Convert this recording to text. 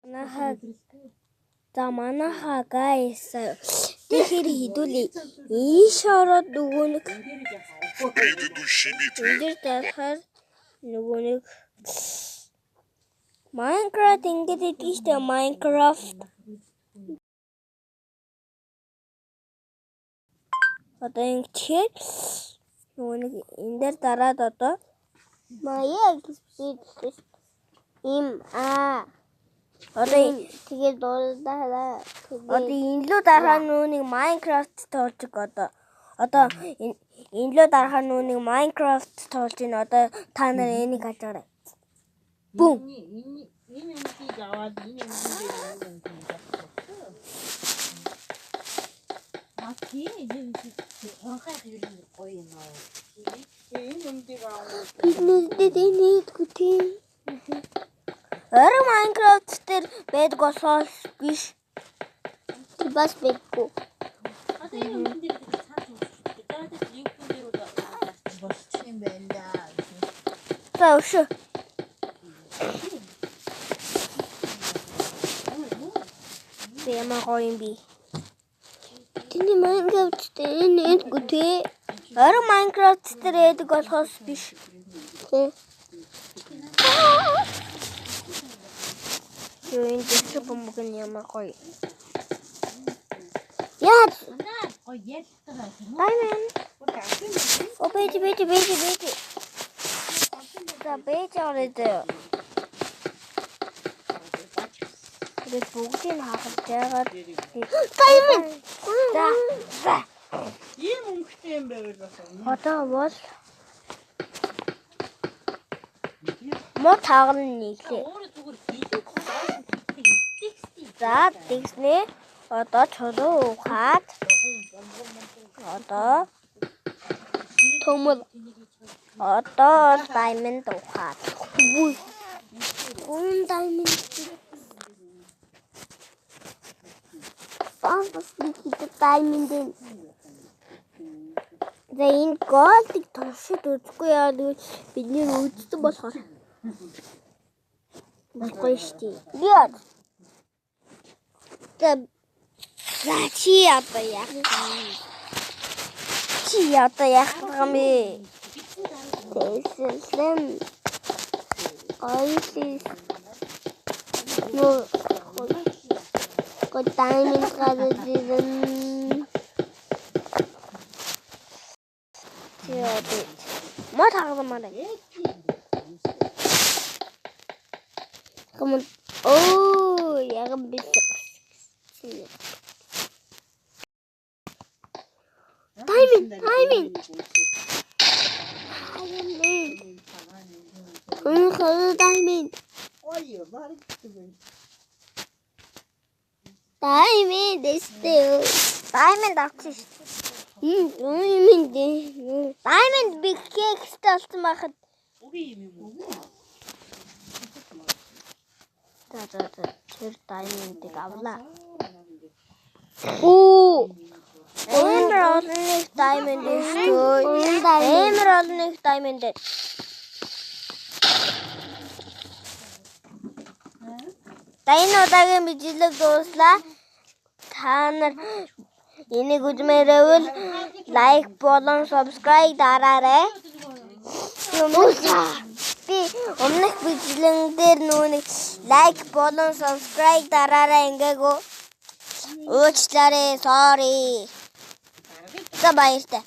Манайхаа за манайхаа guys. Тэгэхээр хэдүүлээ. Ийш ороод нөгөө нэг В предыдущей битве энэ дээр дарахаар нөгөө нэг Minecraft ингэж идэг штэ Minecraft. Одоо ингэхээр нөгөө нэг энэ дээр дараад одоо Маяа гэж би им аа одоо тэгээд дурдаа одоо тэгээд энэ лүү дарахаар нөгөө нэг Minecraft тоглож одоо одоо энэ лүү дарахаар нөгөө нэг Minecraft тоглож байна. Одоо та нар энийг хажаарай. Бүм. Энэ өмдийг аваад энэ өмдөн дээр энэ өмдийг авах. А тийм энэ хонхайх ер нь гоё юм аа. Тэгээ энэ өмдийг авангууд бид нүдэд энэ хийдэггүй тийм. Орой Minecraft дээр байдаг болохоос биш. Тэр бас бэггүй. Одоо энэ өмдөн дээр цааш үүсчихдэг. За тэр юухэн дээр бол болчих юм байна да. За өшөө. Би ямар гоё юм бэ? Тэний Minecraft дээр энэ хийдэггүй тий. Орой Minecraft дээр байдаг болохоос биш. Тий. Юу энэ дэвшиг бөмбөг нь ямар гоё. Яа Наа гоё ялтгаа тийм үү? Diamond. О бэж бэж бэж бэж. За бэж орой зөө. Тэгээд бүгдийг хагалж яагаад Diamond. За за. Ийм өнгөтэй юм байвал бас өмнө. Одоо бол муу таагална нийлээ. Өөрөө зүгээр илүү доош нь текстийг. За тэгснээ одоо чулуу ухаад одоо Төмөр. одоо diamond ухаад. Гүн diamond. Бас нэг хэд diamond энэ. За энэ голдыг туршид үзэхгүй яа гэвэл бидний үзсэн болохоор болохгүй шүү дээ. Яа. За за чи одоо яах вэ? Чи одоо яах юм бэ? Тэсэлэн. Гоёлис. Нөө го diamond гараад ирэн. Чи одоо мод хагалмаар байна. Кому оо яг биш. Diamond, diamond. Diamond. Хөө diamond. Гоё бараг юм. Diamond эстэй. Diamond авчихсан шүү дээ. Diamond. Diamond big cake-тэй болсон байхад Үгүй юм юм уу? за за за тэр diamond-ыг авлаа. Оо. Амар олон нэг diamond шүү дээ. Амар олон нэг diamond. За энэ удаагийн бичлэг дууслаа. Та нар энийг үзмээр байвал лайк болон subscribe дараарай. Би өмнөх бичлэгэн дээр нөө нэг лайк болон subscribe дараарай ингээгүү. Уучлаарай, sorry. За баяртай.